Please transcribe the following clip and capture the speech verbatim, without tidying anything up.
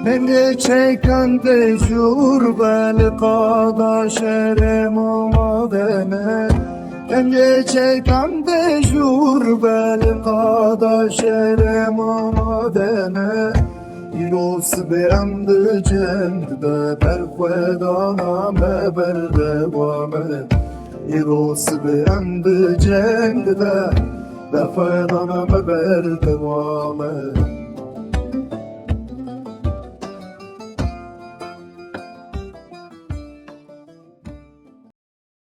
Dengê çekan dejûr be li qada şerem amade ne. Dengê çekan dejûr be li qada şerem amade ne. Îro sibê em di ceng de berxwedana me berdewam e. Îro sibê em di ceng de berxwedana me berdewam e.